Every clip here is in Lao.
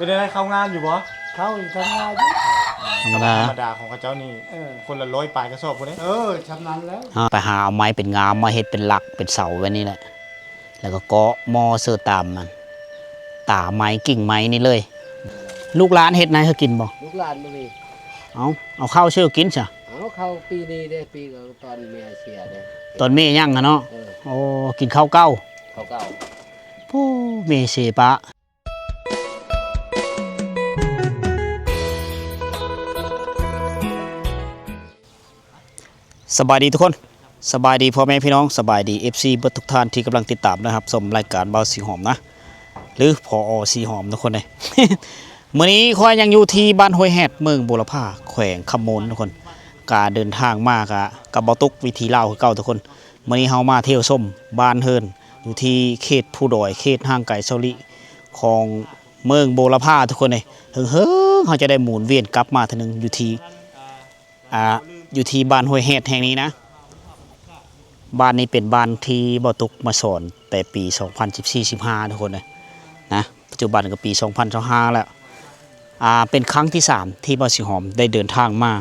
ປັນຈັ່ງໃດ ເຂົ້າງາມຢູ່ບໍ່? ເຂົ້າຢູ່ ທຳງານຢູ່ ທຳມະດາ ທຳມະດາຂອງເຂົາເຈົ້ານີ້ ເອີ ຄົນລະຮ້ອຍປາຍກະສອບພຸ້ນເດ້. ເອີ ຊ່ຳນັ້ນແລ້ວ ໄປຫາເອົາໄມ້ເປັນງາມມາເຮັດເປັນຫຼັກເປັນເສົາໄວ້ນີ້ແຫຼະ ແລ້ວກໍເກາະໝໍ້ເສີຕາມມັນ ຕາໄມ້ກິ່ງໄມ້ນີ້ເລີຍ. ລູກຫຼານເຮັດໃຫ້ເຮົາກິນບໍ່? ລູກຫຼານບໍ່ມີ. ເອົາ ເອົາເຂົ້າຊື່ກິນຊະ. ເອົາເຂົ້າປີນີ້ເດ້ ປີຕອນແມ່ເສຍເດ້ ຕອນແມ່ຍັງຫັ້ນເນາະ. ເອີ ໂອ້ ກິນເຂົ້າເກົ່າ ເຂົ້າເກົ່າ. ໂອ້ ແມ່ເສຍປະ. ສະບາຍດີທຸກຄົນ ສະບາຍດີພໍ່ແມ່ພີ່ນ້ອງ ສະບາຍດີເອັຟຊີເບິດທຸກທ່ານທີ່ກຳລັງຕິດຕາມ ແລະ ຮັບຊົມລາຍການບ່າວສີຫອມນະ ຫຼື ພໍ ສີຫອມທຸກຄົນເອີຍ. ມື້ນີ້ຂ້ອຍຍັງຢູ່ທີ່ບ້ານຫ້ວຍແຮດ ເມືອງບົວລະພາ ແຂວງຄຳມ່ວນທຸກຄົນ. ກະເດີນທາງມາກະກັບບ່າວຕຸກ ວິຖີລາວຄືເກົ່າທຸກຄົນ. ມື້ນີ້ເຮົາມາທ່ຽວຊົມບ້ານເຮືອນຢູ່ທີ່ເຂດພູດອຍ ເຂດຫ່າງໄກເຊົາລີ ຂອງເມືອງບົວລະພາທຸກຄົນເອີຍ. ເຫິງໆ ເຮົາຈະໄດ້ໝູນວຽນກັບມາເທື່ອໜຶ່ງຢູ່ທີ່ ອ່າ ຢູ່ທີ່ບ້ານຫ້ວຍແຮດແຫ່ງນີ້ນະ. ບ້ານນີ້ເປັນບ້ານທີ່ບ່າວຕຸກມາສອນແຕ່ປີສອງພັນສິບສີ່ ສິບຫ້າທຸກຄົນເອີຍນະ ປັດຈຸບັນກໍປີສອງພັນຊາວຫ້າແລ້ວ. ອ່າ ເປັນຄັ້ງທີສາມທີ່ບ່າວສີຫອມໄດ້ເດີນທາງມາ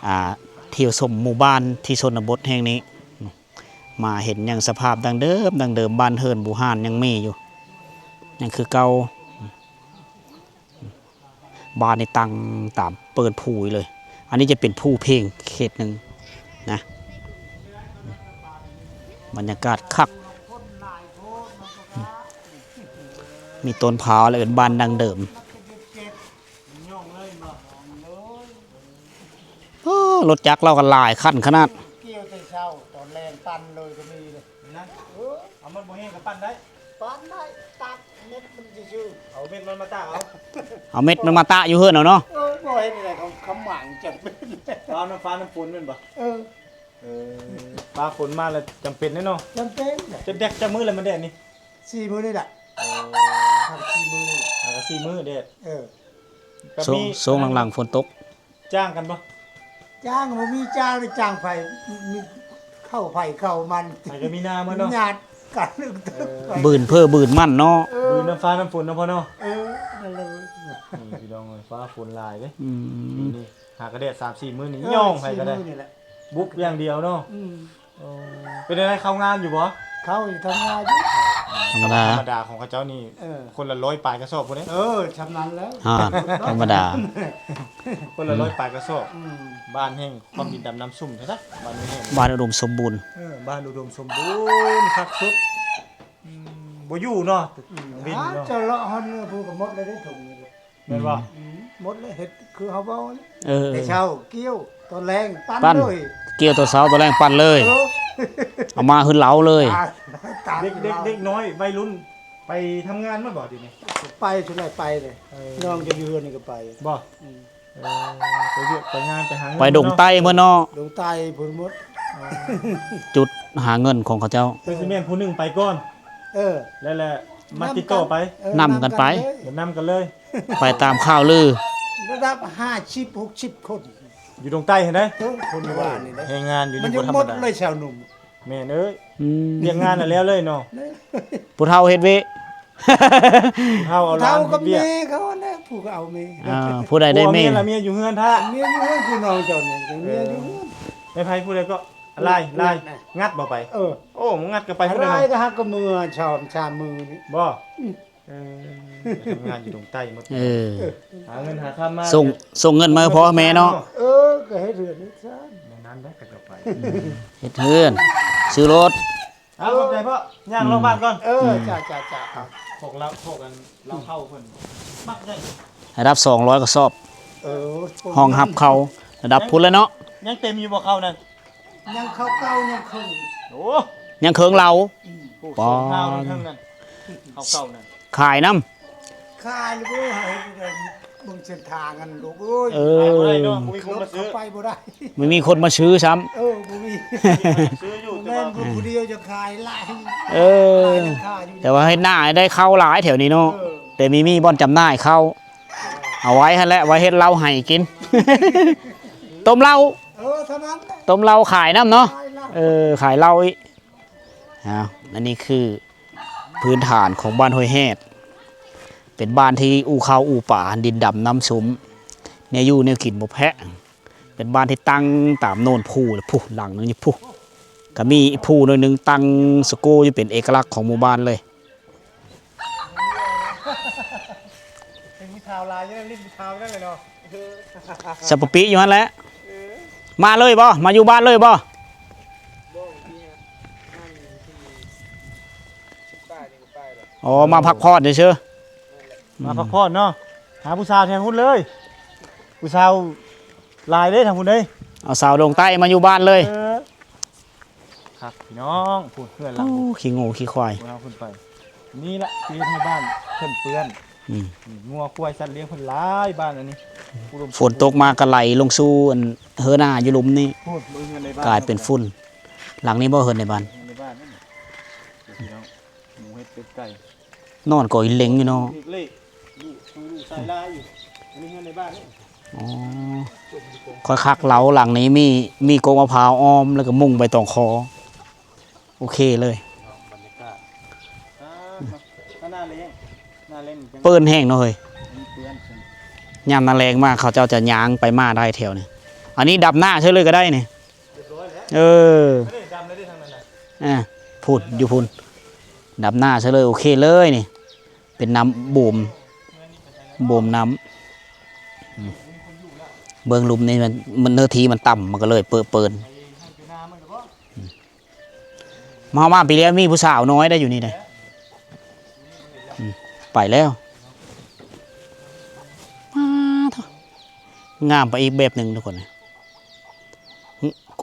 ອ່າ ທ່ຽວຊົມໝູ່ບ້ານທີ່ຊົນນະບົດແຫ່ງນີ້. ມາເຫັນຍັງສະພາບດັ້ງເດີມ ດັ້ງເດີມ ບ້ານເຮືອນບູຮານຍັງມີຢູ່ ຍັງຄືເກົ່າ. ບ້ານນີ້ຕັ້ງຕາມເປີດພູເລີຍ. ອັນນີ້ຈະເປັນພູເພັງເຂດໜຶ່ງນະ. ບັນຍາກາດຄັກ ມີຕົ້ນພ້າວ ແລະ ເປັນບ້ານດັ້ງເດີມ. ໂອ້ ລົດຈັກລາວກໍຫຼາຍຄັນຂະໜາດ. ກ່ຽວແຕ່ເຊົ້າ ຕອນແລງປັ່ນເລີຍກໍມີເດ້. ເອີ ເອົາມັນບໍ່ແຫ້ງກໍປັ່ນໄດ້. ປັ່ນໄດ້ ຕາກເມັດມັນຊື່ໆ. ເອົາເມັດມັນມາຕາກເອົາ. ເອົາເມັດມັນມາຕາກຢູ່ເຮືອນເອົາເນາະ. ເອີ ບໍ່ເຮັດໃດ ເຂົາ ເຂົາໝັງຈຳເປັນ. ເອົານ້ຳຟ້ານ້ຳຝົນແມ່ນບໍ່? ເອີ ເອີ ຟ້າຝົນມາແລ້ວຈຳເປັນເດ້ເນາະ. ຈຳເປັນ. ຈັກ ຈັກ ຈັກມື້ແລ້ວມັນແດດນີ້? ສີ່ມື້ນີ້ແຫຼະ. ໂອ້ ສີ່ມື້ນີ້ແຫຼະ. ອ່າ ກໍສີ່ມື້ແດດ. ເອີ ແບບນີ້ ຊ່ວງ ຊ່ວງຫຼັງໆຝົນຕົກ. ຈ້າງກັນບໍ່? ຈ້າງ ບໍ່ມີຈ້າງ ໄດ້ຈ້າງໃຜ ມີເຂົ້າໃຜເຂົ້າມັນ. ໃຜກໍມີໜ້າໝົດເນາະ. ຍາດກັນ. ເອີ ບືນເພີບືນມັນເນາະ. ເອີ ບືນນ້ຳຟ້ານ້ຳຝົນເນາະພໍ່ເນາະ. ເອີ ນັ້ນແຫຼະ. ນີ້ພີ່ນ້ອງເອີຍ ຟ້າຝົນຫຼາຍເດ້. ອືມ ນີ້ຫາກະແດດສາມສີ່ມື້ນີ້ ເອີ ຍ່ອງໃຜກໍໄດ້ ສີ່ມື້ນີ້ແຫຼະ ບຸກຢ່າງດຽວເນາະ. ອືມ ໂອ້ ເປັນຈັ່ງໃດ ເຂົ້າງາມຢູ່ບໍ່? ເຂົ້າຢູ່ ທຳງານຢູ່ ທຳມະດາ ທຳມະດາຂອງເຂົາເຈົ້ານີ້. ເອີ ຄົນລະຮ້ອຍປາຍກະສອບພຸ້ນເດ້. ເອີ ຊ່ຳນັ້ນແລ້ວ. ອ່າ ທຳມະດາ ຄົນລະຮ້ອຍປາຍກະສອບ. ອືມ ບ້ານແຫ່ງຄວາມດິນດຳນ້ຳຊຸ່ມແທ້ໆ ບ້ານແຫ່ງ ບ້ານອຸດົມສົມບູນ. ເອີ ບ້ານອຸດົມສົມບູນຄັກສຸດ. ອືມ ບໍ່ຢູ່ເນາະ. ອືມ ວິນເນາະ ເຈົ້າເລາະຮອດເຮືອພູກໍໝົດແລ້ວເດ້ ຖົງນີ້. ແມ່ນບໍ່? ອືມ ໝົດແລ້ວ ເຮັດຄືເຮົາເວົ້າ. ເອີ ແຕ່ເຊົ້າກ່ຽວ ຕອນແລງປັ່ນ ປັ່ນເລີຍ. ກ່ຽວຕອນເຊົ້າ ຕອນແລງປັ່ນເລີຍ. ເອີ ເອົາມາຄືເຫຼົ້າເລີຍ. ເດັກ ເດັກ ເດັກນ້ອຍໄວລຸ້ນໄປທຳງານໝົດບໍ່ດຽວນີ້? ໄປ ສ່ວນຫຼາຍໄປເລີຍ. ເອີ ນ້ອງຈະຢູ່ເຮືອນນີ້ກໍໄປ. ບໍ່? ອືມ ເອີ ໄປວຽກໄປງານ ໄປຫາເງິນ ໄປດົງໃຕ້ໝົດເນາະ. ດົງໃຕ້ພຸ້ນໝົດ. ຈຸດຫາເງິນຂອງເຂົາເຈົ້າ. ຄືຊິແມ່ນຜູ້ໜຶ່ງໄປກ່ອນ. ເອີ ແລ້ວ ແລ້ວມາຕິດຕໍ່ໄປ. ເອີ ນຳກັນໄປ ນຳກັນເລີຍ. ນຳກັນເລີຍ. ໄປຕາມຂ່າວລື ລະດັບຫ້າສິບ ຫົກສິບຄົນ ຢູ່ດົງໃຕ້ຫັ້ນເດ້. ເອີ ຄົນຢູ່ບ້ານນີ້ເດ້ ແຮງງານຢູ່ນີ້ບໍ່ທຳມະດາ. ມັນຍັງໝົດເລີຍຊາວໜຸ່ມ. ແມ່ນເອີຍ. ອືມ ວຽກງານລະແລ້ວເລີຍເນາະ. ຜູ້ເຖົ້າເຮັດວຽກ ຜູ້ເຖົ້າເອົາຫຼານເຮັດວຽກ. ຜູ້ເຖົ້າກັບແມ່ເຂົາຫັ້ນແຫຼະ ຜູ້ກໍເອົາແມ່. ອ່າ ຜູ້ໃດໄດ້ແມ່ ເມຍລະເມຍຢູ່ເຮືອນຖ້າ. ເມຍຢູ່ເຮືອນ ຄືນ້ອງເຈົ້ານີ້ ເອີ ເມຍຢູ່ເຮືອນ. ແມ່ໃຜຜູ້ໃດກໍ ລາຍ ລາຍ ງັດບໍ່ໄປ. ເອີ ໂອ້ ມັນງັດກໍໄປ. ລາຍກໍຫາກະເມືອສອງສາມມື້ນີ້. ບໍ່? ອືມ ເອີ ໄປທຳງານຢູ່ດົງໃຕ້ໝົດ. ເອີ ຫາເງິນຫາຄຳມາ ສົ່ງ ສົ່ງເງິນມາໃຫ້ພໍ່ແມ່ເນາະ. ເອີ ກໍເຮັດເຮືອນເຮັດຊານ ແນວນັ້ນໄດ້ ເຂົາເຈົ້າໄປ. ເຮັດເຮືອນ ຊື້ລົດ. ເອົາ ຂອບໃຈພໍ່ ຍ່າງລອບບ້ານກ່ອນ. ເອີ ເອີ ຈ້າ ຈ້າ ຈ້າ. ເອົາ ພວກລາວ ພວກອັນລາວເຖົ້າເພິ່ນມັກໃຫຍ່ ລະດັບສອງຮ້ອຍກະສອບ. ເອີ ຮອງຮັບເຂົາລະດັບພຸ້ນແຫຼະເນາະ. ຍັງເຕັມຢູ່ບໍ່ເຂົານັ້ນ? ຍັງເຂົາເກົ່າຍັງເຄິ່ງ. ໂອ້ ຍັງເຄິ່ງເຫຼົ່າ. ອືມ ໂອ້ ປາ ສອງເທົ່ານັ້ນເຄິ່ງນັ້ນ ເຂົາເກົ່ານັ້ນ. ຂາຍນຳ ຂາຍແລ້ວ ເບິ່ງເສັ້ນທາງຫັ້ນລູກເອີຍ. ເອີ ຂາຍບໍ່ໄດ້ເນາະ ບໍ່ມີຄົນມາຊື້. ໄປບໍ່ໄດ້ ບໍ່ມີຄົນມາຊື້ຊ້ຳ. ເອີ ບໍ່ມີ ບໍ່ມີຄົນມາຊື້ຢູ່. ແມ່ນ ແຕ່ວ່າຜູ້ດຽວຈະຂາຍຫຼາຍ. ເອີ ແຕ່ວ່າເຮັດນາໃຫ້ໄດ້ເຂົ້າຫຼາຍແຖວນີ້ເນາະ. ເອີ ແຕ່ມີ ມີບ່ອນຈຳໜ່າຍເຂົ້າ ເອົາໄວ້ຫັ້ນແຫຼະ ໄວ້ເຮັດເຫຼົ້າໃຫ້ກິນ ຕົ້ມເຫຼົ້າ. ເອີ ເທົ່ານັ້ນແຫຼະ ຕົ້ມເຫຼົ້າຂາຍນຳເນາະ. ຂາຍເຫຼົ້າ ເອີ ຂາຍເຫຼົ້າອີກ. ເອົາ ອັນນີ້ຄືພື້ນຖານຂອງບ້ານຫ້ວຍແຮດ. ເປັນບ້ານທີ່ອູ່ເຂົ້າອູ່ປາ ດິນດຳນ້ຳຊຸ່ມ ແນວຢູ່ແນວກິນບໍ່ແພ້ ເປັນບ້ານທີ່ຕັ້ງຕາມໂນນພູ ພຸ ຫຼັງໜຶ່ງຢູ່ພຸ ກະມີພູໜ້ອຍໜຶ່ງຕັ້ງສະໂກຢູ່ ເປັນເອກະລັກຂອງໝູ່ບ້ານເລີຍ. ເປັນຜູ້ຊາວຫຼາຍຢູ່ແລ້ວ ຫຼິ້ນຜູ້ຊາວນັ້ນແຫຼະເນາະ ສະປະປິຢູ່ຫັ້ນແຫຼະ. ເອີ ມາເລີຍບໍ່? ມາຢູ່ບ້ານເລີຍບໍ່? ບໍ່ ເມື່ອກີ້ມານີ້ ໂອ້ ມາພັກຜ່ອນຊື່ໆ ມາພັກຜ່ອນເນາະ ຫາຜູ້ສາວແຖວພຸ້ນເລີຍ ຜູ້ສາວຫຼາຍເດ້ທາງພຸ້ນເດ້ ເອົາສາວດົງໃຕ້ມາຢູ່ບ້ານເລີຍ. ເອີ ຄັກພີ່ນ້ອງ ພຸ້ນເຮືອນຫຼັງ ໂອ້ ຂີ້ງົວຂີ້ຄວາຍ ເຮົາຂຶ້ນໄປ ນີ້ລະທີ່ເຮັດໃຫ້ບ້ານເພິ່ນເປື້ອນ. ອືມ ງົວຄວາຍສັດລ້ຽງເພິ່ນຫຼາຍ ບ້ານອັນນີ້ ຝົນຕົກມາກະໄຫຼລົງສູ່ອັນເຮືອນາຢູ່ລຸ່ມນີ້ ພຸ້ນ ເບິ່ງເຮືອນໃນບ້ານ ກາຍເປັນຝຸ່ນ. ຫຼັງນີ້ບໍ່ເຮືອນໃນບ້ານ ເຮືອນໃນບ້ານນັ້ນ ພີ່ນ້ອງ ໝູເຫັດເປັດໄກ່ ນອນກໍອີ່ເຫຼັງຢູ່ເນາະ ເລກ ລູກ ລູກຊາຍຫຼາຍຢູ່ ອັນນີ້ເຮືອນໃນບ້ານນີ້. ອໍ ຂ້ອຍຄັກເລົາຫຼັງນີ້ ມີ ມີກົກມະພ້າວອ້ອມ ແລ້ວກໍມຸງໃບຕອງຄໍ ໂອເຄເລີຍ. ບັນຍາກາດ ອ່າ ໜ້າແລ້ງ ໜ້າແລ້ງ ເປື້ອນແຮງເນາະເຮີ້ຍ ມັນເປື້ອນ ຍາມໜ້າແລ້ງມາ ເຂົາເຈົ້າຈະຍ່າງໄປມາໄດ້ແຖວນີ້. ອັນນີ້ດຳໜ້າເຊີເລີຍກໍໄດ້ນີ້ ຮຽບຮ້ອຍແລ້ວ ເອີ ອັນນີ້ດຳແລ້ວເດ້ທາງນັ້ນນະ ອ່າ ພຸ້ນ ຢູ່ພຸ້ນ ດຳໜ້າເຊີເລີຍ ໂອເຄເລີຍນີ້ ເປັນນ້ຳໂບມ ໂບມນ້ຳ. ອືມ ເບິ່ງລຸ່ມນີ້ມັນ ມັນເນື້ອທີ່ມັນຕ່ຳ ມັນກໍເລີຍເປິເປິນ. ມາ ມາປີແລ້ວມີຜູ້ສາວນ້ອຍໄດ້ຢູ່ນີ້ໄດ໋. ອືມ ໄປແລ້ວ ມາເຖາະ ງາມໄປອີກແບບໜຶ່ງທຸກຄົນ.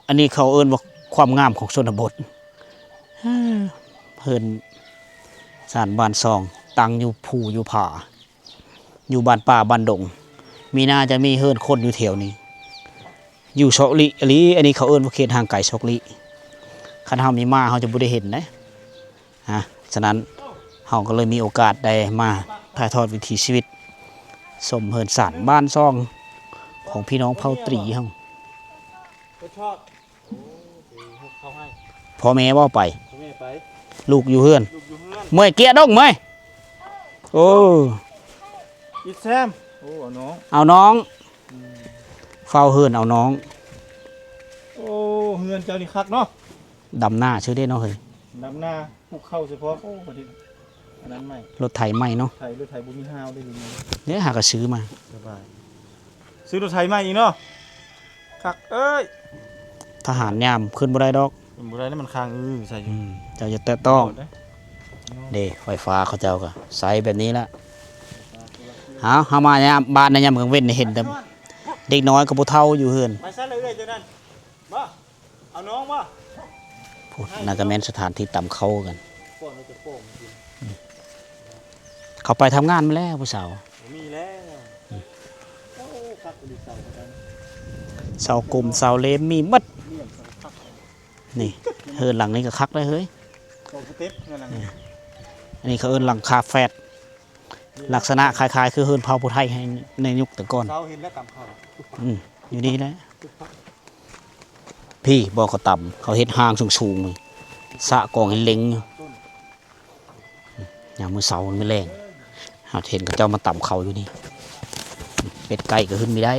ອັນນີ້ເຂົາເອີ້ນວ່າຄວາມງາມຂອງຊົນນະບົດ. ເຮືອນຊານບ້ານຊ່ອງ ຕັ້ງຢູ່ພູຢູ່ຜາ ຢູ່ບ້ານປ່າບ້ານດົງ ມີໜ້າຈະມີເຮືອນຄົນຢູ່ແຖວນີ້ ຢູ່ຊອກຫຼີກອີ່ຫຼີ. ອັນນີ້ເຂົາເອີ້ນວ່າເຂດຫ່າງໄກຊອກຫຼີກ ຄັນເຮົາມີມ້າເຮົາຈະບໍ່ໄດ້ເຫັນເດ້. ຮະ ສະນັ້ນເຮົາກໍເລີຍມີໂອກາດໄດ້ມາຖ່າຍທອດວິຖີຊີວິດ ຊົມເຮືອນຊານບ້ານຊ່ອງຂອງພີ່ນ້ອງເຜົ່າຕຣີເຮົາ. ພໍ່ແມ່ບໍ່ໄປ ພໍ່ແມ່ໄປ ລູກຢູ່ເຮືອນ ລູກຢູ່ເຮືອນ ເມື່ອຍເກຍດົງເມື່ອຍ. ໂອ້ ອີແຊມ ໂອ້ ເອົານ້ອງ ເອົານ້ອງ ອືມ ເຝົ້າເຮືອນເອົານ້ອງ. ໂອ້ ເຮືອນເຈົ້ານີ້ຄັກເນາະ ດຳໜ້າຊື່ເດ້ເນາະເຮີ້ຍ ດຳໜ້າ ປູກເຂົ້າສະເພາະ. ໂອ້ ປະເທດອັນນັ້ນໃໝ່ ລົດໄຖໃໝ່ເນາະ ໄຖ ລົດໄຖບໍ່ມີຮາວໄດ້ເລີຍ ເດ້ຫາກະຊື້ມາ ສະບາຍ ຊື້ລົດໄຖໃໝ່ອີກເນາະ ຄັກເອີຍ. ທະຫານຍາມຂຶ້ນບໍ່ໄດ້ດອກ ຂຶ້ນບໍ່ໄດ້ ມັນຄ້າງ ອື ໃສ່ ອືມ ເຈົ້າຢ່າແຕະຕ້ອງ ເດ້ ໄຟຟ້າເຂົາເຈົ້າກະໃຊ້ແບບນີ້ລະ. ເອົາ ເຮົາມາຍາມ ບ້ານໃນຍາມກາງເວັນນີ້ເຫັນແຕ່ເດັກນ້ອຍກັບຜູ້ເຖົ້າຢູ່ເຮືອນ ໄປໃສລະເອື້ອຍເຈົ້ານັ້ນ ບໍ່ ເອົານ້ອງບໍ່? ພຸ້ນ ນັ້ນກໍແມ່ນສະຖານທີ່ຕຳເຂົ້າກັນ ເຂົາໄປທຳງານມາແລ້ວຜູ້ສາວ ມີແລ້ວ. ໂອ້ ຄັກອີ່ຫຼີ ເສົາ ເສົາກົມ ເສົາເຫຼມ ມີໝົດ. ນີ້ ເຮືອນຫຼັງນີ້ກໍຄັກເດ້ເຮີ້ຍ ສອງສະເຕັບ ເຮືອນຫຼັງນີ້ ອັນນີ້ເຂົາເອີ້ນຫຼັງຄາແຝດ ລັກສະນະຄ້າຍໆຄືເຮືອນເຜົ່າຜູ້ໄທໃນຍຸກແຕ່ກ່ອນ ເຮົາເຫັນແລ້ວຕຳເຂົ້າ ອືມ ຢູ່ນີ້ແຫຼະ. ພີ້ ບ່ອນເຂົາຕຳ ເຂົາເຮັດຮ່າງສູງໆ ສະກອງເຫັນເຫຼັງຢູ່. ຍາມມື້ເຊົ້າມື້ແລງ ເຮົາເຫັນເຂົາເຈົ້າມາຕຳເຂົ້າຢູ່ນີ້ ເປັດໄກ່ກໍຂຶ້ນມີໄດ້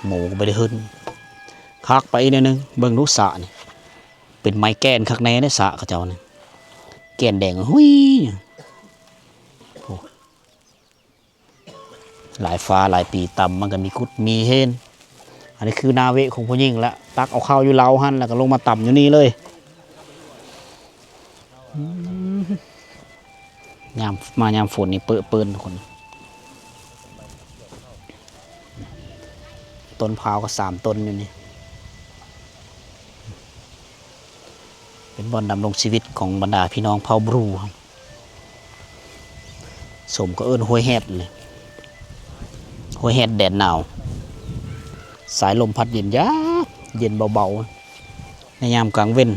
ໝູກໍບໍ່ໄດ້ຂຶ້ນ. ຄັກໄປອີກແນວໜຶ່ງ ເບິ່ງດູສະນີ້ ເປັນໄມ້ແກ່ນຄັກແນ່ເດ້ ສະເຂົາເຈົ້ານີ້ ແກ່ນແດງຫຸຍ. ໂອ້ ຫຼາຍຟ້າຫຼາຍປີ ຕຳມັນກໍມີກຸດມີເຮນ. ອັນນີ້ຄືນາເວະຂອງຜູ້ຍິງລະ ຕັກເອົາເຂົ້າຢູ່ເລົາຫັ້ນ ແລ້ວກໍລົງມາຕຳຢູ່ນີ້ເລີຍ. ອືມ ຍາມ ມາຍາມຝົນນີ້ເປິເປິນຄົນ ຕົ້ນພ້າວກໍສາມຕົ້ນຢູ່ນີ້. ເປັນບ່ອນດຳລົງຊີວິດຂອງບັນດາພີ່ນ້ອງເຜົ່າບຣູ ສົມກໍເອີ້ນຫ້ວຍແຮດເລີຍ ຫ້ວຍແຮດແດນໜາວ ສາຍລົມພັດເຢັນຢາກເຢັນເບົາໆ ໃນຍາມກາງເວັນ. ເ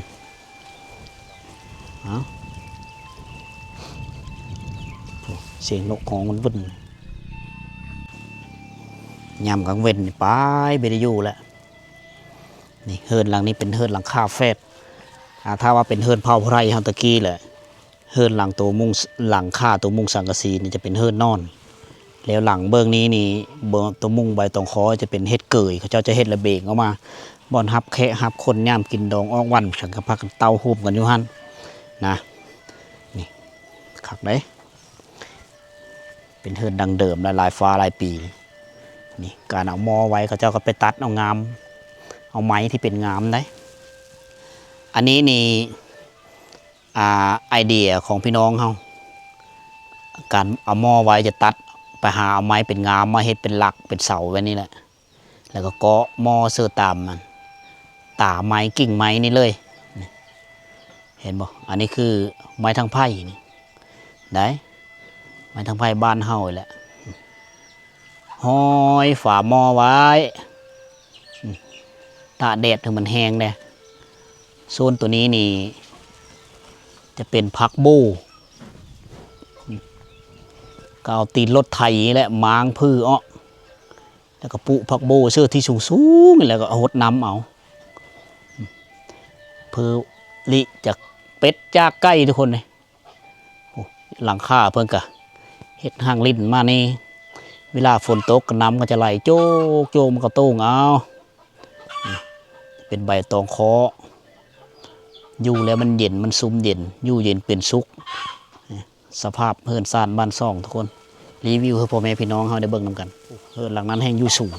ອົ້າ ສຽງນົກຮ້ອງມັນວຶ່ນ ຍາມກາງເວັນນີ້ໄປບໍ່ໄດ້ຢູ່ແລ້ວ. ນີ້ເຮືອນຫຼັງນີ້ເປັນເຮືອນຫຼັງຄາແຝດ ອາ ຖ້າວ່າເປັນເຮືອນເຜົ່າໄພເຮົາຕະກີ້ແຫຼະ ເຮືອນຫຼັງໂຕມຸງ ຫຼັງຄາໂຕມຸງສັງກະສີນີ້ຈະເປັນເຮືອນນອນ ແລ້ວຫຼັງເບື້ອງນີ້ນີ້ ໂຕມຸງໃບຕອງຄໍຈະເປັນເຮັດເກີຍ ເຂົາເຈົ້າຈະເຮັດລະເບງອອກມາ ບ່ອນຮັບແຂກຮັບຄົນ ຍາມກິນດອງອອກວັນ ສັງກະພາກັນເຕົ້າໂຮມກັນຢູ່ຫັ້ນນະ. ນີ້ຄັກເດ້ ເປັນເຮືອນດັ້ງເດີມຫຼາຍໆຟ້າຫຼາຍປີ. ນີ້ການເອົາໝໍ້ໄວ້ ເຂົາເຈົ້າກໍໄປຕັດເອົາງາມ ເອົາໄມ້ທີ່ເປັນງາມໄດ໋. ອັນນີ້ນີ້ ອ່າ ໄອເດຍຂອງພີ່ນ້ອງເຮົາ ການເອົາໝໍ້ໄວ້ຈະຕັດ ໄປຫາເອົາໄມ້ເປັນງາມມາເຮັດເປັນຫຼັກເປັນເສົາແບບນີ້ແຫຼະ ແລ້ວກໍເກາະໝໍ້ເສີຕາມມັນ ຕາໄມ້ກິ່ງໄມ້ນີ້ເລີຍ. ນີ້ ເຫັນບໍ່? ອັນນີ້ຄືໄມ້ທາງໄຜ່ນີ້ໄດ໋ ໄມ້ທາງໄຜ່ບ້ານເຮົານີ້ແຫຼະ. ຫ້ອຍຝາໝໍ້ໄວ້ ຕາກແດດໃຫ້ມັນແຫ້ງແດ່. ໂຊນໂຕນີ້ນີ້ຈະເປັນຜັກໂບ ກໍເອົາຕີນລົດໄຖນີ້ແຫຼະ ມ້າງຜືອອອກ ແລ້ວກໍປູກຜັກໂບເສີທີ່ສູງໆ ແລ້ວກໍຫົດນ້ຳເອົາ ເພື່ອຫຼີກຈາກເປັດຈາກໄກ່ທຸກຄົນເດ້. ໂອ້ ຫຼັງຄາເພິ່ນກະເຮັດຮ່າງລິ້ນມານີ້ ເວລາຝົນຕົກກະນ້ຳກໍຈະໄຫຼໂຈກໆ ມັນກໍໂຕ່ງເອົາ. ເປັນໃບຕອງຄໍ ຢູ່ແລ້ວມັນເຢັນ ມັນຊຸ່ມເຢັນ ຢູ່ເຢັນເປັນສຸກ. ສະພາບເຮືອນຊານບ້ານຊ່ອງທຸກຄົນ ຣີວິວໃຫ້ພໍ່ແມ່ພີ່ນ້ອງເຮົາໄດ້ເບິ່ງນຳກັນ. ເຮືອນຫຼັງນັ້ນແຮ່ງຢູ່ສູງ.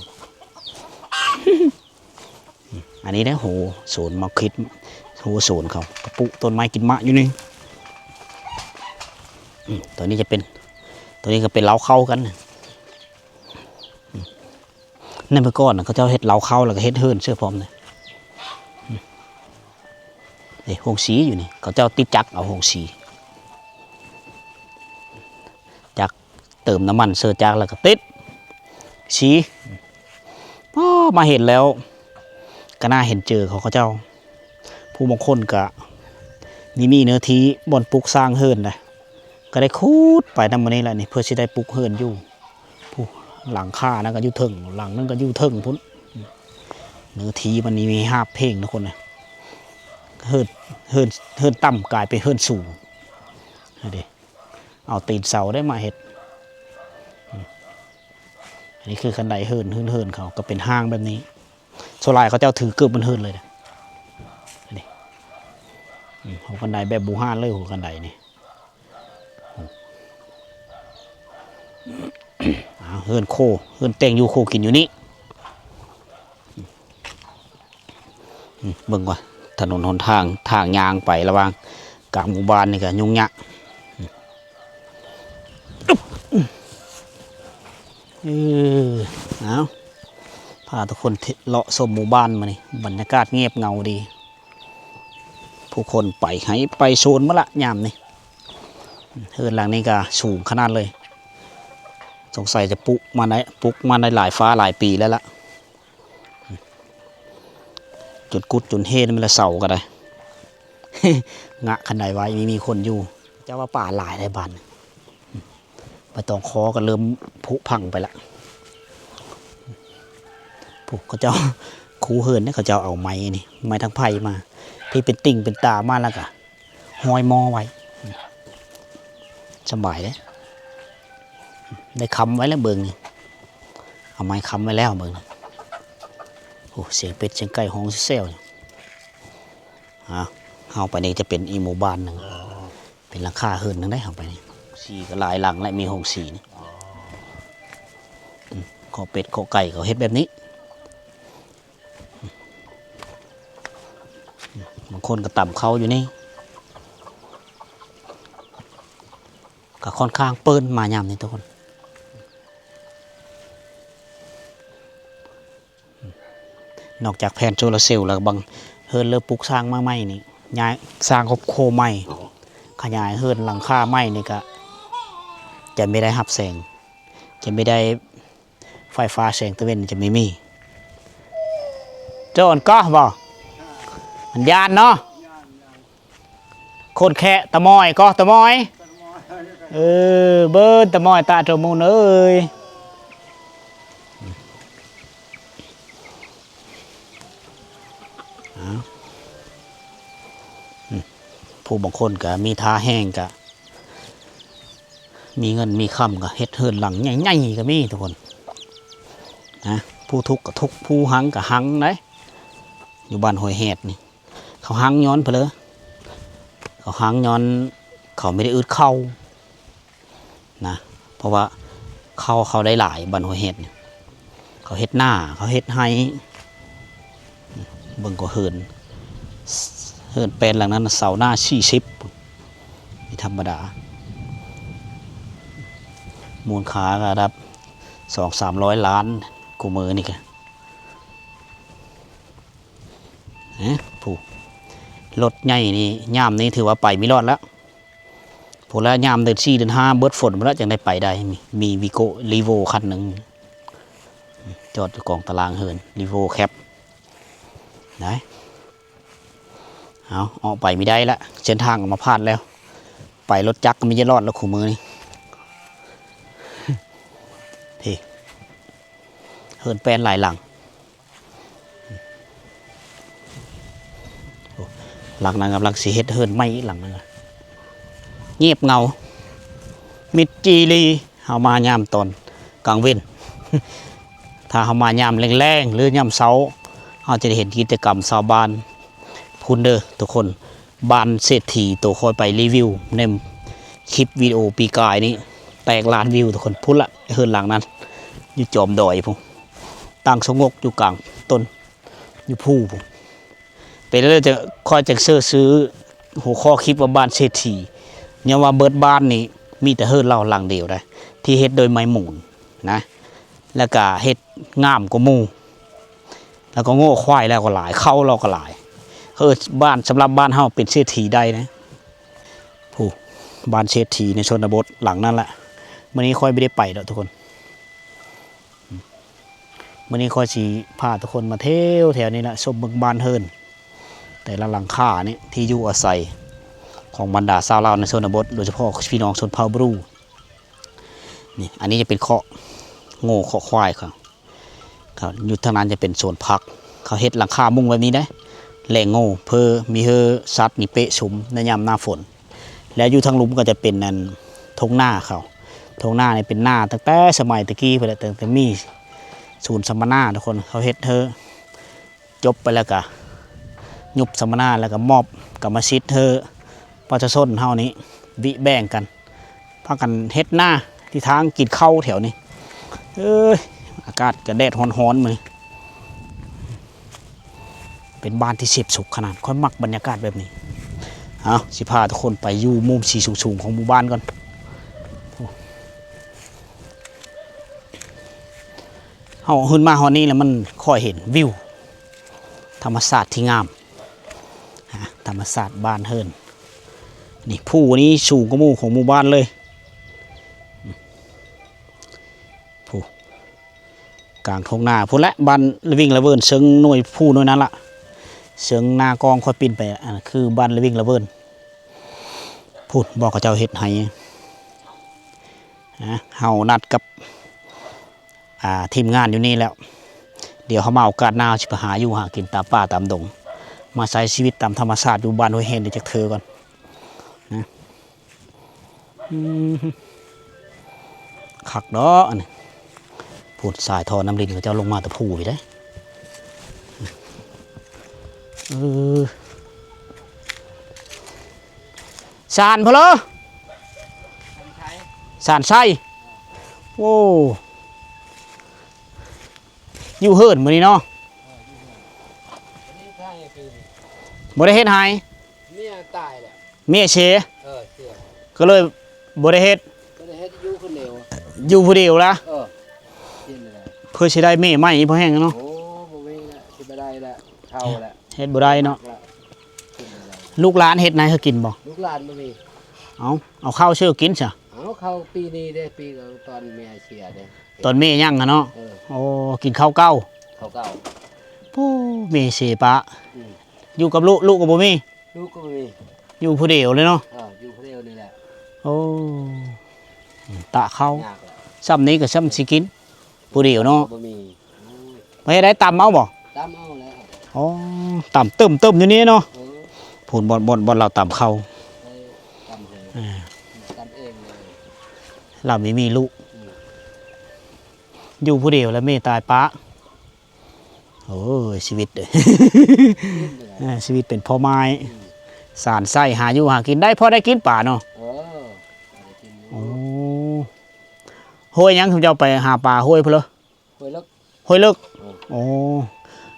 ອັນນີ້ເດ້ ໂຮໂຊນໝາກຂິດ ໂຮໂຊນເຂົາກະປູກຕົ້ນໄມ້ກິນໝາກຢູ່ນີ້. ອືມ ຕົວນີ້ຈະເປັນ ຕົວນີ້ກໍເປັນເລົ້າເຂົ້າຄືກັນ. ອືມ ໃນເມື່ອກ່ອນນະ ເຂົາເຈົ້າເຮັດເລົ້າເຂົ້າ ແລ້ວກໍເຮັດເຮືອນເສີພ້ອມເດ້. ອືມ ເດ້ ໂຮງສີຢູ່ນີ້ ເຂົາເຈົ້າຕິດຈັກເອົາໂຮງສີ ຈັກ ເຕີມນ້ຳມັນເສີຈັກແລ້ວກໍຕິດສີ. ພໍມາເຫັນແລ້ວກໍໜ້າເຫັນໃຈຂອງເຂົາເຈົ້າ. ຜູ້ບາງຄົນກໍມີ ມີເນື້ອທີ່ບ່ອນປຸກສ້າງເຮືອນນະ ກໍໄດ້ຂຸດໄປນຳມື້ນີ້ແຫຼະນີ້ ເພື່ອຊິໄດ້ປຸກເຮືອນຢູ່. ຜູ້ ຫຼັງຄານັ້ນກໍຢູ່ເທິງ ຫຼັງນັ້ນກໍຢູ່ເທິງພຸ້ນ. ເນື້ອທີ່ມັນນີ້ມີຮາບເພງທຸກຄົນນະ ເຮືອນ ເຮືອນ ເຮືອນຕ່ຳກາຍເປັນເຮືອນສູງ. ເອົາຕີນເສົາໄດ້ມາເຮັດ. ອືມ ອັນນີ້ຄືຄັນໄດເຮືອນ ເຮືອນ ເຮືອນເຂົາກໍເປັນຮ່າງແບບນີ້. ສ່ວນຫຼາຍເຂົາເຈົ້າຖືເກືອບເປັນເຮືອນເລີຍນະ. ອັນນີ້ ອືມ ຫົວຄັນໄດແບບບູຮານເລີຍ ຫົວຄັນໄດນີ້. ອືມ ເອົາ ເຮືອນໂຄ ເຮືອນແຕ່ງຢູ່ໂຄກິນຢູ່ນີ້. ອືມ ເບິ່ງວ່າຖະໜົນຫົນທາງ ທາງຍ່າງໄປລະຫວ່າງກາງໝູ່ບ້ານນີ້ກໍຫຍຸ້ງຍາກ. ອືມ ເອີ ເອົາ ພາທຸກຄົນເລາະຊົມໝູ່ບ້ານມື້ນີ້ ບັນຍາກາດງຽບເຫງົາດີ. ຜູ້ຄົນໄປໄຮ່ໄປສວນໝົດລະຍາມນີ້. ເຮືອນຫຼັງນີ້ກໍສູງຂະໜາດເລີຍ ສົງໄສຈະປຸກມາໄດ້ ປຸກມາໄດ້ຫຼາຍຟ້າຫຼາຍປີແລ້ວລະ. ຈົນກຸດຈົນເຮນແມ່ນລະເສົາກໍໄດ້ ງະຄັນໄດໄວ້ ມີ ມີຄົນຢູ່. ເຈົ້າວ່າປາຫຼາຍໃນບ້ານ ໃບຕອງຄໍກໍເລີ່ມຜຸພັງໄປລະ. ພວກເຂົາເຈົ້າ ຄູເຮືອນເດ້ ເຂົາເຈົ້າເອົາໄມ້ນີ້ ໄມ້ທາງໄຜ່ມາ ທີ່ເປັນຕິ່ງເປັນຕາມາ ແລ້ວກໍຫ້ອຍໝໍ້ໄວ້ ສະບາຍເດ້. ໄດ້ຄ້ຳໄວ້ແລ້ວເບິ່ງນີ້ ເອົາໄມ້ຄ້ຳໄວ້ແລ້ວເບິ່ງນີ້. ໂອ້ ສຽງເປັດສຽງໄກ່ຮ້ອງແຊວໆ. ອ່າ ເຮົາໄປນີ້ຈະເປັນອີກໝູ່ບ້ານໜຶ່ງ ເປັນຫຼັງຄາເຮືອນໜຶ່ງໄດ໋ ເຮົາໄປນີ້. ສີກໍຫຼາຍຫຼັງແຫຼະ ມີໂຮງສີນີ້. ອືມ ຄອກເປັດຄອກໄກ່ເຂົາເຮັດແບບນີ້. ບາງຄົນກໍຕຳເຂົ້າຢູ່ນີ້ ກໍຄ່ອນຂ້າງເປີນມາຍາມນີ້ທຸກຄົນ. ນອກຈາກແຜ່ນໂຊລາເຊວແລ້ວ ບາງເຮືອນເລີ່ມປຸກສ້າງມາໃໝ່ນີ້ ຍ້າຍ ສ້າງຄອບຄົວໃໝ່ ຂະຫຍາຍເຮືອນຫຼັງຄາໃໝ່ນີ້ກະຈະບໍ່ໄດ້ຮັບແສງ ຈະບໍ່ໄດ້ ໄຟຟ້າແສງຕາເວັນຈະບໍ່ມີ. ເຈົ້າອັນກະບໍ່ ມັນຢ້ານເນາະ. ຄົນແຄະຕາມອຍກໍຕາມອຍ ເອີ ເບິ່ງຕາມອຍຕາໂຕມູນເອີຍ. ເອົາ ອືມ ຜູ້ບາງຄົນກໍມີທ່າແຮງ ກໍ ມີເງິນມີຄຳກໍເຮັດເຮືອນຫຼັງໃຫຍ່ໆກໍມີທຸກຄົນນະ. ຜູ້ທຸກກໍທຸກ ຜູ້ຮັ່ງກໍຮັ່ງໄດ໋ ຢູ່ບ້ານຫ້ວຍແຮດນີ້. ເຂົາຮັ່ງຍ້ອນເພິ່ນເລີ ເຂົາຮັ່ງຍ້ອນເຂົາມີແຕ່ອຶດເຂົ້ານະ ເພາະວ່າເຂົ້າເຂົາໄດ້ຫຼາຍ ບ້ານຫ້ວຍແຮດນີ້. ເຂົາເຮັດນາ ເຂົາເຮັດໄຮ່. ເບິ່ງກໍເຮືອນ ເຮືອນແປນຫຼັງນັ້ນ ເສົາໜ້າສີ່ສິບ ນີ້ທຳມະດາ. ມູນຄ່າກໍລະດັບສອງສາມຮ້ອຍລ້ານ ຄູ່ມື້ນີ້ກະ ເອີ ຜູ້ ລົດໃຫຍ່ນີ້ ຍາມນີ້ຖືວ່າໄປບໍ່ລອດແລ້ວ. ພຸ້ນລະ ຍາມເດືອນສີ່ເດືອນຫ້າ ເບິດຝົນພຸ້ນລະ ຈັ່ງໄດ້ໄປໄດ້. ມີ ມີວີໂກ້ ຣີໂວ້ ຄັນໜຶ່ງ ຈອດຢູ່ກອງຕາລາງເຮືອນ ຣີໂວ້ ແຄັບໄດ໋. ເອົາ ອອກໄປບໍ່ໄດ້ລະ ເສັ້ນທາງອອກມາພາດແລ້ວ. ໄປລົດຈັກກໍມີຈະລອດລະຄູ່ມື້ນີ້. ເອີ ເຮືອນແປນຫຼາຍຫຼັງ. ໂອ້ ຫຼັງນັ້ນກຳລັງຊິເຮັດເຮືອນໃໝ່ອີກຫຼັງໜຶ່ງ. ງຽບເຫງົາ ມິດຈີ່ຫຼີ. ເຮົາມາຍາມຕອນກາງເວັນ ຖ້າເຮົາມາຍາມແລງໆ ຫຼືຍາມເຊົ້າ ເຮົາຈະໄດ້ເຫັນກິດຈະກຳຊາວບ້ານ. ພຸ້ນເດີທຸກຄົນ ບ້ານເສດຖີ ໂຕຂ້ອຍໄປຣີວິວໃນຄລິບວິດີໂອປີກາຍນີ້ ແຕກລ້ານວິວທຸກຄົນ. ພຸ້ນລະ ເຮືອນຫຼັງນັ້ນ ຢູ່ຈອມດອຍພຸ້ນ ຕັ້ງສະຫງົບຢູ່ກາງຕົ້ນ ຢູ່ພູພຸ້ນ. ເປັນແລ້ວຈະ ຂ້ອຍຈະເສີດຊື່ຫົວຂໍ້ຄລິບວ່າ ບ້ານເສດຖີ. ຍ້ອນວ່າເບິດບ້ານນີ້ ມີແຕ່ເຮືອນລາວຫຼັງດຽວໃດ໋ ທີ່ເຮັດໂດຍໄມ້ມູນນະ ແລ້ວກະເຮັດງາມກວ່າໝູ່ ແລ້ວກໍງົວຄວາຍລາວກໍຫຼາຍ ເຂົ້າລາວກໍຫຼາຍ. ເອີ ບ້ານ ສຳລັບບ້ານເຮົາເປັນເສດຖີໄດ້ນະ. ຜູ້ ບ້ານເສດຖີໃນຊົນນະບົດຫຼັງນັ້ນແຫຼະ. ມື້ນີ້ຂ້ອຍບໍ່ໄດ້ໄປດອກທຸກຄົນ. ມື້ນີ້ຂ້ອຍຊິພາທຸກຄົນມາທ່ຽວແຖວນີ້ລະ ຊົມເບິ່ງບ້ານເຮືອນແຕ່ລະຫຼັງຄານີ້ ທີ່ຢູ່ອາໄສຂອງບັນດາຊາວລາວໃນຊົນນະບົດ ໂດຍສະເພາະພີ່ນ້ອງຊົນເຜົ່າບຣູ. ນີ້ ອັນນີ້ຈະເປັນຄອກງົວຄອກຄວາຍເຂົາ ເຂົາ ຢູ່ທາງນັ້ນຈະເປັນສວນຜັກ. ເຂົາເຮັດຫຼັງຄາມຸງແບບນີ້ເດ້ ແລ້ງງົວ ເພື່ອມີເຮືອສັດນີ້ເປະຊຸມໃນຍາມໜ້າຝົນ. ແລ້ວຢູ່ທາງລຸ່ມກໍຈະເປັນອັນທົ່ງນາເຂົາ. ທົ່ງນານີ້ເປັນນາຕັ້ງແຕ່ສະໄໝແຕ່ກີ້ພຸ້ນແຫຼະ ຕັ້ງແຕ່ມີສູນສຳມະນາທຸກຄົນ. ເຂົາເຮັດເຮືອ ຈົບໄປແລ້ວກະຍຸບສຳມະນາ ແລ້ວກະມອບກຳມະສິດເຮືອປະຊາຊົນເຮົານີ້ ວິແບ່ງກັນ ພາກັນເຮັດນາທີ່ທາງກິນເຂົ້າແຖວນີ້. ເອີຍ ອາກາດກະແດດຮ້ອນໆມື້ນີ້. ເປັນບ້ານທີ່ເສບສຸກຂະໜາດ ຂ້ອຍມັກບັນຍາກາດແບບນີ້. ເອົາ ຊິພາທຸກຄົນໄປຢູ່ມຸມສີສູງໆຂອງໝູ່ບ້ານກ່ອນ. ເຮົາຂຶ້ນມາຮອດນີ້ແລ້ວ ມັນຄ່ອຍເຫັນວິວທຳມະຊາດທີ່ງາມ. ອາ ທຳມະຊາດບ້ານເຮືອນນີ້ ພູນີ້ສູງກວ່າໝູ່ຂອງໝູ່ບ້ານເລີຍ. ພູ ກາງທົ່ງນາພຸ້ນແຫຼະ ບ້ານລະວິງລະເວີນ ເຊິ່ງໜ່ວຍພູໜ່ວຍນັ້ນລະ ເຊິ່ງໜ້າກ້ອງຂ້ອຍປິ່ນໄປ ອັນນັ້ນຄືບ້ານລະວິງລະເວີນ. ພຸ້ນ ບໍ່ ເຂົາເຈົ້າເຮັດໄຮ່. ອາ ເຮົານັດກັບ ອາ ທີມງານຢູ່ນີ້ແລ້ວ ດຽວເຮົາມາໂອກາດໜ້າ ເຮົາຊິໄປຫາຢູ່ຫາກິນຕາມປ່າຕາມດົງ ມາໃຊ້ຊີວິດຕາມທຳມະຊາດຢູ່ບ້ານຫ້ວຍເຮນຈັກເທື່ອກ່ອນນະ. ອືມ ຄັກດອກອັນນີ້. ພຸ້ນ ສາຍທໍ່ນ້ຳລິນເຂົາເຈົ້າລົງມາແຕ່ພູພີ້ເດ້. ເອີ ສານພຸ້ນເລີ ສານໄຊ. ໂອ້ ຢູ່ເຮືອນມື້ນີ້ເນາະ. ບໍ່ໄດ້ເຮັດໄຮ່ ເມຍຕາຍແລ້ວ ເມຍເສຍ ເອີ ເສຍ ກໍເລີຍບໍ່ໄດ້ເຮັດ ບໍ່ໄດ້ເຮັດ ຢູ່ຄົນດຽວ ຢູ່ຜູ້ດຽວລະ. ເອີ ເຮັດແລ້ວ ເພື່ອຊິໄດ້ເມຍໃໝ່ພໍແຮງເນາະ. ໂອ້ ບໍ່ມີລະ ຊິບໍ່ໄດ້ລະ ເຖົ້າລະ ເຮັດບໍ່ໄດ້ເນາະ. ລູກຫຼານເຮັດນາໃຫ້ກິນບໍ່? ລູກຫຼານບໍ່ມີ. ເອົາ ເອົາເຂົ້າຊື່ກິນຊະ. ເອົາ ເຂົ້າປີນີ້ເດ້ ປີຕອນເມຍເສຍເດ້ ຕອນເມຍຍັງຫັ້ນເນາະ. ເອີ ໂອ້ ກິນເຂົ້າເກົ່າ ເຂົ້າເກົ່າ. ໂອ້ ເມເສຍປະ. ອືມ ຢູ່ກັບລູກ ລູກກໍບໍ່ມີ. ລູກກໍບໍ່ມີ ຢູ່ຜູ້ດຽວເລີຍເນາະ. ເອີ ຢູ່ຜູ້ດຽວນີ້ແຫຼະ. ໂອ້ ຕາເຂົ້າ ຍາກແຫຼະ ຊ່ຳນີ້ກໍຊ່ຳຊິກິນຜູ້ດຽວເນາະ. ບໍ່ມີ. ໂອ້ຍ ໄປເຮັດໄດ້ ຕຳເອົາບໍ່? ຕຳເອົາແລ້ວ. ອໍ ຕຳເຕີມໆຢູ່ນີ້ເນາະ. ເອີ ພຸ້ນ ບ່ອນ ບ່ອນ ບ່ອນລາວຕຳເຂົ້າ ໄປຕຳເອງ ເອີ ຕຳເອງເລີຍ. ລາວມີ ມີລູກ ອືມ ຢູ່ຜູ້ດຽວ ແລ້ວແມ່ຕາຍປະ. ໂອ້ຍ ຊີວິດ ເອີຍ ເອີ ຊີວິດເປັນພໍ່ໝ້າຍ ອືມ ສານໃຊ້ ຫາຢູ່ຫາກິນໄດ້ ພໍໄດ້ກິນປາເນາະ. ເອີ ພໍໄດ້ກິນຢູ່. ໂອ້ ຫ້ວຍຫຍັງ ເຈົ້າໄປຫາປາຫ້ວຍພຸ້ນເລີ? ຫ້ວຍເລິກ ຫ້ວຍເລິກ. ເອີ ໂອ້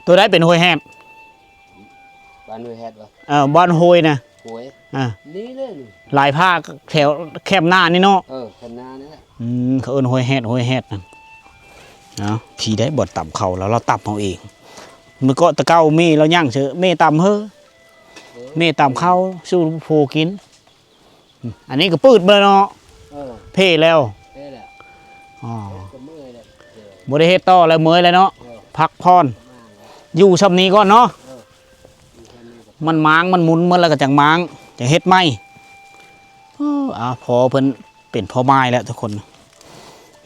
ໂຕໃດເປັນຫ້ວຍແຮດ? ບ້ານຫ້ວຍແຮດວະ? ເອີ ບ້ານຫ້ວຍນະ ຫ້ວຍ ອ່າ ນີ້ເລີຍນີ້ ຫຼາຍພາກແຖວແຄມໜ້ານີ້ເນາະ. ເອີ ແຄມໜ້ານີ້ແຫຼະ. ອືມ ເຂົາເອີ້ນຫ້ວຍແຮດ ຫ້ວຍແຮດນະ. ເອົາ ພີ້ໄດ້ບ່ອນຕຳເຂົ້າ ແລ້ວລາວຕຳເອົາເອງ. ມື້ເກາະແຕ່ເກົ່າແມ່ລາວຍ່າງເຊີ ແມ່ຕຳເຮີ ເອີ ແມ່ຕຳເຂົ້າສູ່ຜູ້ກິນ. ອືມ ອັນນີ້ກໍປືດເບິດເນາະ. ເອີ ເພແລ້ວ ເພແລ້ວ. ອໍ ເອີ ກໍເມື່ອຍແລ້ວ ເອີ ບໍ່ໄດ້ເຮັດຕໍ່ແລ້ວ ເມື່ອຍແລ້ວເນາະ. ເອີ ພັກຜ່ອນ ຢູ່ຊ່ຳນີ້ກ່ອນເນາະ. ເອີ ຢູ່ຊ່ຳນີ້ກ່ອນ ມັນມ້າງ ມັນໝຸນໝົດແລ້ວກໍຈັ່ງມ້າງ ຈັ່ງເຮັດໃໝ່. ເອີ ອ່າ ພໍ່ເພິ່ນເປັນພໍ່ໝ້າຍແລ້ວທຸກຄົນ.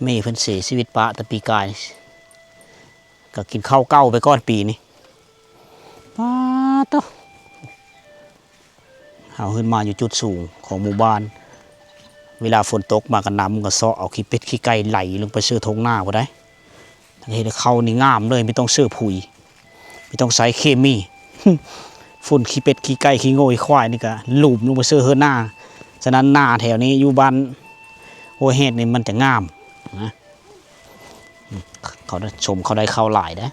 ແມ່ເພິ່ນເສຍຊີວິດປະແຕ່ປີກາຍ ກໍກິນເຂົ້າເກົ່າໄປກ່ອນປີນີ້. ປາດໂທ້ ເຮົາຂຶ້ນມາຢູ່ຈຸດສູງຂອງໝູ່ບ້ານ ເວລາຝົນຕົກມາກໍນ້ຳມັນກໍເຊາະເອົາຂີ້ເປັດຂີ້ໄກ່ໄຫຼລົງໄປເຊີທົ່ງນາພຸ້ນໃດ໋. ເຮັດໃຫ້ເຂົ້ານີ້ງາມເລີຍ ບໍ່ຕ້ອງເຊີຝຸ່ນ ບໍ່ຕ້ອງໃຊ້ເຄມີ. ຝຸ່ນຂີ້ເປັດຂີ້ໄກ່ຂີ້ງົວຂີ້ຄວາຍນີ້ກໍຫຼຸມລົງໄປເຊີເຮືອນນາ. ສະນັ້ນນາແຖວນີ້ຢູ່ບ້ານຫ້ວຍແຮດນີ້ມັນຈະງາມນະ. ເຂົາໄດ້ ຊົມເຂົາໄດ້ເຂົ້າຫຼາຍເດ້.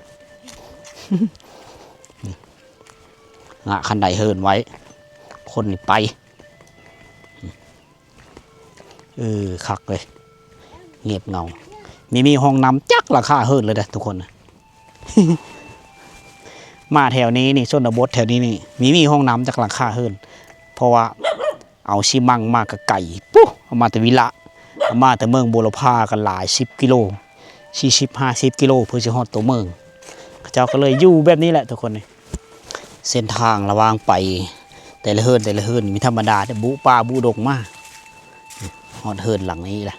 ງະຄັນໄດເຮີນໄວ້ ຄົນນີ້ໄປ. ເອີ ຄັກເລີຍ ງຽບເຫງົາ. ມີ ມີຫ້ອງນ້ຳຈັກຫຼັງຄາເຮືອນເລີຍເດ້ທຸກຄົນ. ມາແຖວນີ້ນີ້ ຊົນນະບົດແຖວນີ້ນີ້ ມີ ມີຫ້ອງນ້ຳຈັກຫຼັງຄາເຮືອນ ເພາະວ່າ ເອົາຊີມັງມາກະໄກ ປຸ ເອົາມາແຕ່ວິລະ ເອົາມາແຕ່ເມືອງບົວລະພາ ກໍຫຼາຍສິບກິໂລ ສີ່ສິບ ຫ້າສິບກິໂລ ເພື່ອຊິຮອດຕົວເມືອງ. ເຂົາເຈົ້າກໍເລີຍຢູ່ແບບນີ້ແຫຼະທຸກຄົນ. ເສັ້ນທາງລະຫວ່າງໄປແຕ່ລະເຮືອນ ແຕ່ລະເຮືອນ ມີທຳມະດາ ແຕ່ບຸປ່າບຸດົງມາ ຮອດເຮືອນຫຼັງນີ້ລະ.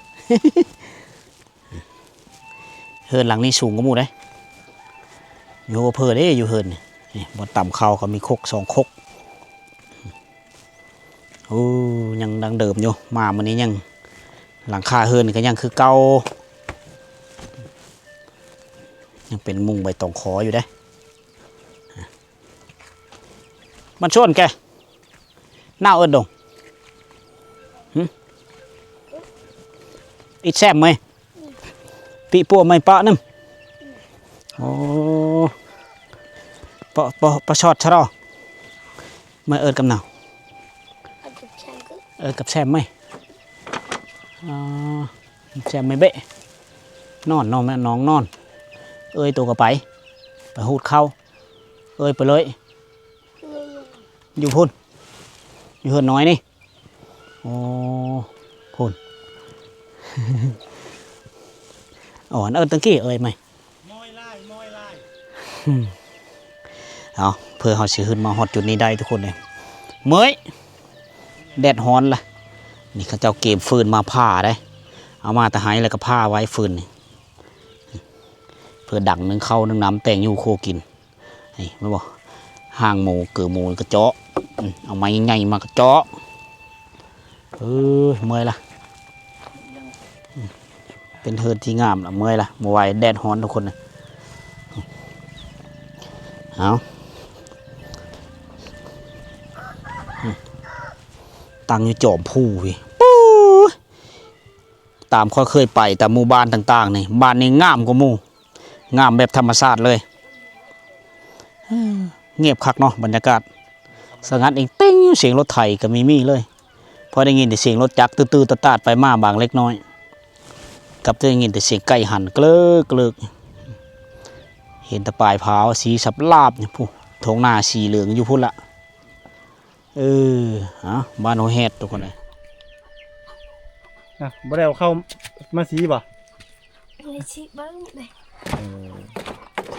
ເຮືອນຫຼັງນີ້ສູງກວ່າໝູ່ເດ້. ຢູ່ເພີເດ້ ຢູ່ເຮືອນນີ້. ນີ້ ບ່ອນຕຳເຂົ້າກໍມີຄົກສອງຄົກ. ໂອ້ ຍັງດັ່ງເດີມຢູ່. ມາມື້ນີ້ຍັງ ຫຼັງຄາເຮືອນກໍຍັງຄືເກົ່າ. ຍັງເປັນມຸງໃບຕອງຂໍຢູ່ເດ້. ມັນຊວນແກ ໜາວເອີ້ນດົງ. ຫຶ? ອີກແຊມໄໝ? ປີປົວໄໝປະນຳ. ໂອ້ ປະ ປະ ປະຊອດຊະລໍ. ໄໝເອີ້ນກັບໜາວ. ເອີ້ນກັບແຊມໄໝ? ອໍ ແຊມໄໝເບະ. ນອນ ນອນ ແມ່ນນ້ອງນອນ. ເອີຍໂຕກໍໄປ ໄປຫູດເຂົ້າ. ເອີຍ ໄປເລີຍ. ຢູ່ພຸ້ນ ຢູ່ເຮືອນນ້ອຍນີ້. ໂອ້ ພຸ້ນ. ອ່ອນ ເອີ້ນຕັງກີ້ເອີຍໃໝ່. ເອົາ ເພື່ອເຮົາຊິຂຶ້ນມາຮອດຈຸດນີ້ໄດ້ທຸກຄົນເອີຍ. ເມື່ອຍ ແດດຮ້ອນລະ. ນີ້ເຂົາເຈົ້າເກມຟືນມາຜ່າໄດ໋. ເອົາມາແຕ່ໄຮ່ແລ້ວກໍຜ່າໄວ້ຟືນນີ້ ເພື່ອດັງໜຶ້ງເຂົ້າໜຶ້ງນ້ຳແຕ່ງຢູ່ຄົວກິນ. ນີ້ແມ່ນບໍ່ ຫາງໝູ ເກີໝູກະເຈາະ. ອືມ ເອົາໄມ້ໃຫຍ່ມາກະເຈາະ. ເອີ ເມື່ອຍລະ. ອືມ ເປັນເຮືອນທີ່ງາມລະ ເມື່ອຍລະ ບໍ່ໄຫວ ແດດຮ້ອນທຸກຄົນ. ເອົາ ອືມ ຕັ້ງຢູ່ຈອມພູພີ້. ຕາມຂ້ອຍເຄີຍໄປຕາມໝູ່ບ້ານຕ່າງໆນີ້ ບ້ານນີ້ງາມກວ່າໝູ່ ງາມແບບທຳມະຊາດເລີຍ. ງຽບຄັກເນາະ ບັນຍາກາດສະຫງັດເອງເຕັງຢູ່ ສຽງລົດໄຖກໍມີມີເລີຍ. ພໍໄດ້ຍິນແຕ່ສຽງລົດຈັກຕື້ໆຕາດໆໄປມາບາງເລັກນ້ອຍ ກັບໄດ້ຍິນແຕ່ສຽງໄກ່ຫັນເກີກໆ. ເຫັນແຕ່ປາຍຜາວສີສັບລາບພຸ້ນ ທົ່ງນາສີເຫຼືອງຢູ່ພຸ້ນລະ. ເອີ ເອົາ ບ້ານໂຮແຮດທຸກຄົນເອີຍ. ອ່ະ ບໍ່ໄດ້ເອົາເຂົ້າມາສີບໍ່? ໄດ້ສີເບິ່ງເດ້. ເອີ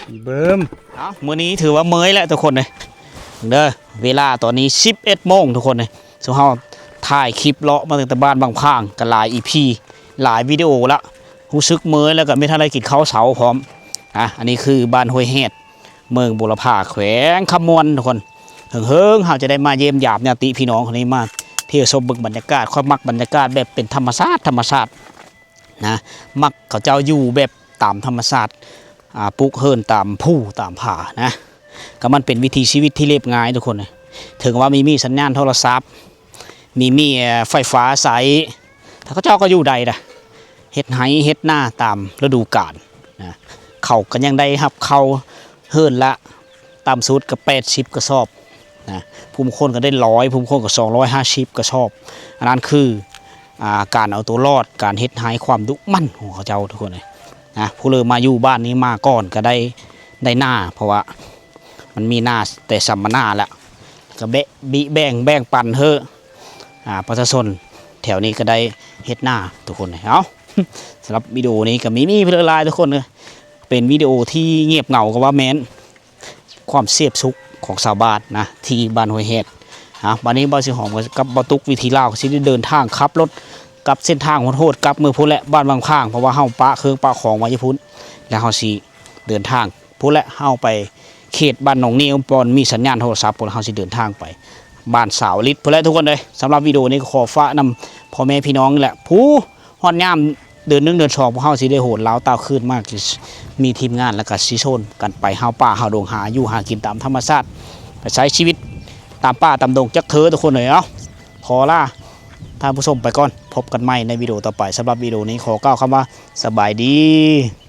ສີເບິ່ງ. ເອົາ ມື້ນີ້ຖືວ່າເມື່ອຍແລ້ວທຸກຄົນເອີຍ. ເດີ ເວລາຕອນນີ້ສິບເອັດໂມງທຸກຄົນເອີຍ. ຊຸມເຮົາຖ່າຍຄລິບເລາະມາຕັ້ງແຕ່ບ້ານບັງພາງ ກໍຫຼາຍອີພີ ຫຼາຍວິດີໂອລະ ຮູ້ສຶກເມື່ອຍແລ້ວກໍບໍ່ທັນໄດ້ກິນເຂົ້າເຊົ້າພ້ອມ. ອ່ະ ອັນນີ້ຄືບ້ານຫ້ວຍແຮດ ເມືອງບົວລະພາ ແຂວງຄຳມ່ວນທຸກຄົນ. ເຫິງໆເຮົາຈະໄດ້ມາຢ້ຽມຢາມຍາດຕິພີ່ນ້ອງຄົນນີ້ ມາທ່ຽວຊົມເບິ່ງບັນຍາກາດ. ຂ້ອຍມັກບັນຍາກາດແບບເປັນທຳມະຊາດ ທຳມະຊາດ. ນະ ມັກເຂົາເຈົ້າຢູ່ແບບຕາມທຳມະຊາດ ອ່າ ປູກເຮືອນຕາມພູຕາມຜານະ ກໍມັນເປັນວິຖີຊີວິດທີ່ລຽບງ່າຍທຸກຄົນ. ເຖິງວ່າມີ ມີສັນຍານໂທລະສັບ ມີ ມີ ເອີ ໄຟຟ້າໃຊ້ ແຕ່ເຂົາເຈົ້າກໍຢູ່ໄດ້ນະ ເຮັດໄຮ່ເຮັດນາຕາມລະດູການນະ ເຂົາກໍຍັງໄດ້ຮັບເຂົ້າເຮືອນລະຕ່ຳສຸດກໍແປດສິບກະສອບນະ ຜູ້ບາງຄົນກໍໄດ້ຮ້ອຍ ຜູ້ບາງຄົນກໍສອງຮ້ອຍຫ້າສິບກະສອບ. ອັນນັ້ນຄື ອ່າ ການເອົາຕົວລອດ ການເຮັດໄຮ່ ຄວາມດຸໝັ່ນຂອງເຂົາເຈົ້າທຸກຄົນເອີຍນະ. ຜູ້ເລີ່ມມາຢູ່ບ້ານນີ້ມາກ່ອນກໍໄດ້ ໄດ້ນາ ເພາະວ່າມັນມີນາແຕ່ສຳມະນາແລ້ວ ກໍແບະ ບິແບ່ງ ແບ່ງປັນເຮີ ອ່າ ປະຊາຊົນແຖວນີ້ກໍໄດ້ເຮັດນາທຸກຄົນເອີຍ. ເອົາ ສຳລັບວິດີໂອນີ້ກໍມີ ມີເພິ່ນຫຼາຍທຸກຄົນເອີຍ ເປັນວິດີໂອທີ່ງຽບເຫງົາກໍວ່າແມ່ນ ຄວາມສະຫງົບສຸກຂອງຊາວບ້ານນະ ທີ່ບ້ານຫ້ວຍແຮດ. ເອົາ ບາດນີ້ບ່າວສີຫອມກັບບ່າວຕຸກວິຖີລາວ ກໍຊິໄດ້ເດີນທາງຂັບລົດກັບເສັ້ນທາງໂຫດໆ ກັບເມືອພຸ້ນແຫຼະ ບ້ານວັງຄ້າງ ເພາະວ່າເຮົາປະເຄື່ອງປະຂອງໄວ້ຢູ່ພຸ້ນ ແລ້ວເຮົາຊິເດີນທາງພຸ້ນແຫຼະ ເຮົາໄປເຂດບ້ານໜອງນຽວ ບ່ອນມີສັນຍານໂທລະສັບ ພຸ້ນ ເຮົາຊິເດີນທາງໄປບ້ານສາວລິດພຸ້ນແຫຼະທຸກຄົນເອີຍ. ສຳລັບວິດີໂອນີ້ກໍຂໍຝາກນຳພໍ່ແມ່ພີ່ນ້ອງນີ້ແຫຼະ ຜູ້ ຮອດຍາມເດືອນໜຶ່ງເດືອນສອງ ພວກເຮົາຊິໄດ້ໂຫນລາວຕ່າວຄືນມາ ມີທີມງານ ແລ້ວກໍຊິຊົນກັນໄປຫາປ່າຫາດົງ ຫາຢູ່ຫາກິນຕາມທຳມະຊາດ ໄປໃຊ້ຊີວິດຕາມປ່າຕາມດົງຈັກເທື່ອທຸກຄົນເອີຍ. ເອົາ ຂໍລາທ່ານຜູ້ຊົມໄປກ່ອນ ພົບກັນໃໝ່ໃນວິດີໂອຕໍ່ໄປ. ສຳລັບວິດີໂອນີ້ຂໍກ່າວຄຳວ່າ ສະບາຍດີ.